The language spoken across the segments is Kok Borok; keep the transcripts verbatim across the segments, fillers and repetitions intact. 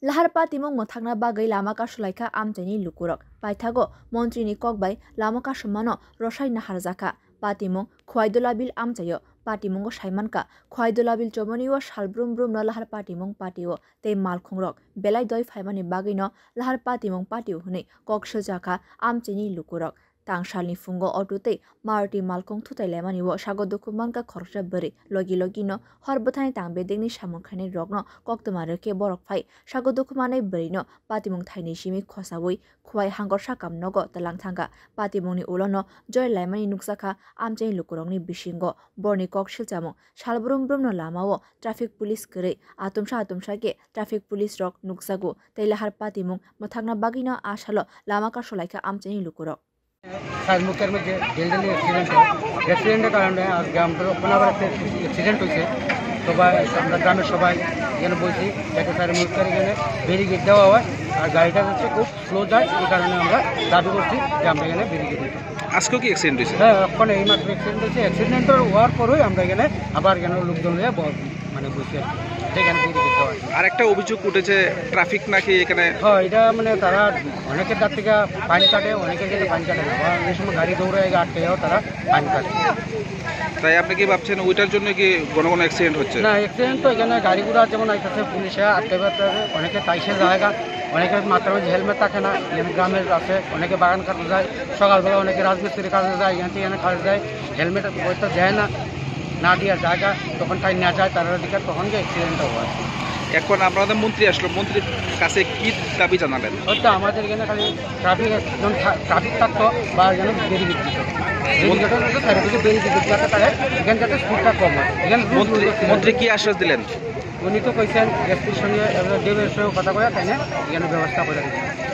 Lahar patimung mwthakna bagwi lama kasulaikha amchaini lukurok. Paithago montrini kok bai lama kasumano rwsai naharjakha. Patimung Khwai Dolabil amchaio. Patimungo saimankha, Khwai Dolabil chomoni o sal brum brum no lahar patimung patio tei malkhungrok belai doi phaimani bagwino lahar patimung patio hwnwi kok swijakha amchaini lukurok. Tang salni phungo auto tei Maruti malkhung thutai laimani o sago dukhu mankha khoroksa bwrwi. Logi logi no hor bwthani tang bedekni samung khainai rokno koktwma rwkhe borok phai sago dukhu manai bwrwi no patimung thaini simi khosaui Khwai hangkor sakam nogo twlang thangkha. Patimungni ulono joy laimani nukjakha amchaini lukurokni bisingo. Borni kok silchamung sal brum brumno lamao traffic police kwrwi atumsa atumsa khe traffic police rok nukjago tei lahar patimung mwthakna bagwino a salo lama kasulaikha amchaini lukurok. Side মুখের মধ্যে daily daily accident হয়। অ্যাক্সিডেন্টের কারণে আজকে আমাদের ওখানে আবার একটা অ্যাক্সিডেন্ট হয়েছে। সবাই, আমরা গ্রামের সবাই এখানে বলছি, যাতে সাইড মুখের এখানে ব্যারিকেড দেওয়া হয়, আর গাড়িটা হচ্ছে খুব স্লো যায়, এই কারণে আমরা দাবি করছি যে আমরা এখানে ব্যারিকেড দিতে। আজকেও কি অ্যাক্সিডেন্ট হয়েছে? হ্যাঁ, ওখানে এইমাত্র অ্যাক্সিডেন্ট হয়েছে। অ্যাক্সিডেন্ট হওয়ার পরেই আমরা এখানে আবার এখানে লোকজন নিয়ে ব- মানে বসে আর কি। যেখানে ব্যারিকেড দেওয়া আছে। আর একটা অভিযোগ উঠেছে, ট্রাফিক নাকি এখানে হ্যাঁ, এটা মানে তারা অনেকের কাছ থেকে ফাইন কাটে, অনেকের কাছে ফাইন কাটে না। আবার অনেক সময় গাড়ি দৌড়ায়, আটকেও তারা ফাইন কাটে। তাই আপনি কি ভাবছেন ওইটার জন্য কি ঘন ঘন অ্যাক্সিডেন্ট হচ্ছে? না, অ্যাক্সিডেন্ট তো এখানে গাড়ি ঘোড়া যেমন আইতেছে, পুলিশে আটকে পারতেছে, অনেকে তাইসে জায়গা, অনেকের মাথার মধ্যে হেলমেট থাকে না। এখানে গ্রামের আছে, অনেকে বাগান কাটতে যায়, সকালবেলা অনেকে রাজমিস্ত্রি কাজে যায়, এখান থেকে এখানে কাজে যায়, হেলমেট হয়তো দেয় না, না দিয়ে জায়গা, তখন তাই না যায়, তারা দিকে তখন গিয়ে অ্যাক্সিডেন্টটা হয়। এখন আপনাদের মন্ত্রী আসলো, মন্ত্রীর কাছে কি দাবি জানালেন? হয়তো আমাদের এখানে খালি ট্রাফিক একজন থা- ট্রাফিক থাকতো বা যেন ব্যারিকেড দিত, ব্যারিকেড হয়তো চারিদিকে ব্যারিকেড দিত, যাতে তারা এখানে যাতে স্পিডটা কম হয়। এখানে রুল মন্ত্রী রুল করতে মন্ত্রী কি আশ্বাস দিলেন? উনি তো কইছেন এসপির সঙ্গে, ডিবির সঙ্গে কথা কয়ে তাই না এখানে ব্যবস্থা করে দিচ্ছেন।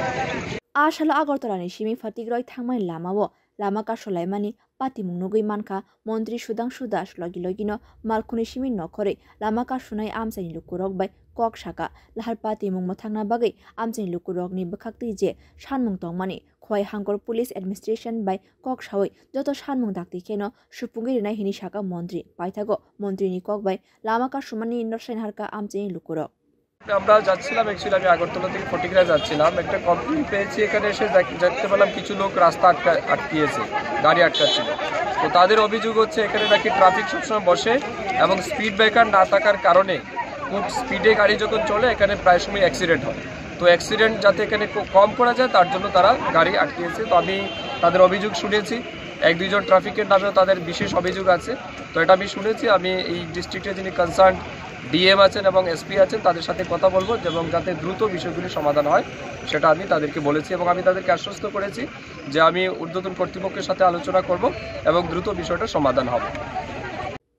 A salo Agartala ni simi Phatikroi thangmani lamao lama kasulaimani patimung nugwi mankha Montri Sudhangshu Das. Logi logino malkhungni simi nokhorwi lama kasunai amchaini lukurok bai kok saka. Lahar patimung mwthangna bagwi amchaini lukurokni bwkhaktwi je sanmung tongmani Khwai Hangkor Police Administration bai kok sawi joto sanmung dakti kheno supungwi rwnai hwnwi saka Montri. Paithago Montrini kok bai lama kasumani norsain harkha amchaini lukurok. আমরা যাচ্ছিলাম, অ্যাকচুয়ালি আমি আগরতলা থেকে ফটিকরা যাচ্ছিলাম, একটা কমপ্লেন পেয়েছি, এখানে এসে দেখ- দেখতে পেলাম কিছু লোক রাস্তা আটকা আটকিয়েছে, গাড়ি আটকাচ্ছিল। তো তাদের অভিযোগ হচ্ছে এখানে নাকি ট্রাফিক সবসময় বসে এবং স্পিড ব্রেকার না থাকার কারণে খুব স্পিডে গাড়ি যখন চলে এখানে প্রায় সময় অ্যাক্সিডেন্ট হয়। তো অ্যাক্সিডেন্ট যাতে এখানে ক- কম করা যায় তার জন্য তারা গাড়ি আটকিয়েছে। তো আমি তাদের অভিযোগ শুনেছি, এক দুইজন ট্রাফিকের নামেও তাদের বিশেষ অভিযোগ আছে। তো এটা আমি শুনেছি, আমি এই ডিস্ট্রিক্টে যিনি কনসার্ন ডিএম আছেন এবং এসপি আছেন তাদের সাথে কথা বলবো এবং যাতে দ্রুত বিষয়গুলি সমাধান হয় সেটা আমি তাদেরকে বলেছি এবং আমি তাদেরকে আশ্বস্ত করেছি যে আমি ঊর্ধ্বতন কর্তৃপক্ষের সাথে আলোচনা করব এবং দ্রুত বিষয়টা সমাধান হবে।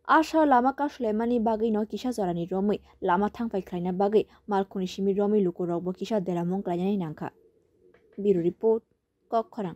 Asha lama kasulaimani bagwino kisa jorani romwi lama thangphai khlaina bagwi malkhungni simi romwi lukurokbo kisa deramung klainani nangkha. Bureau Report, Kokkhorang.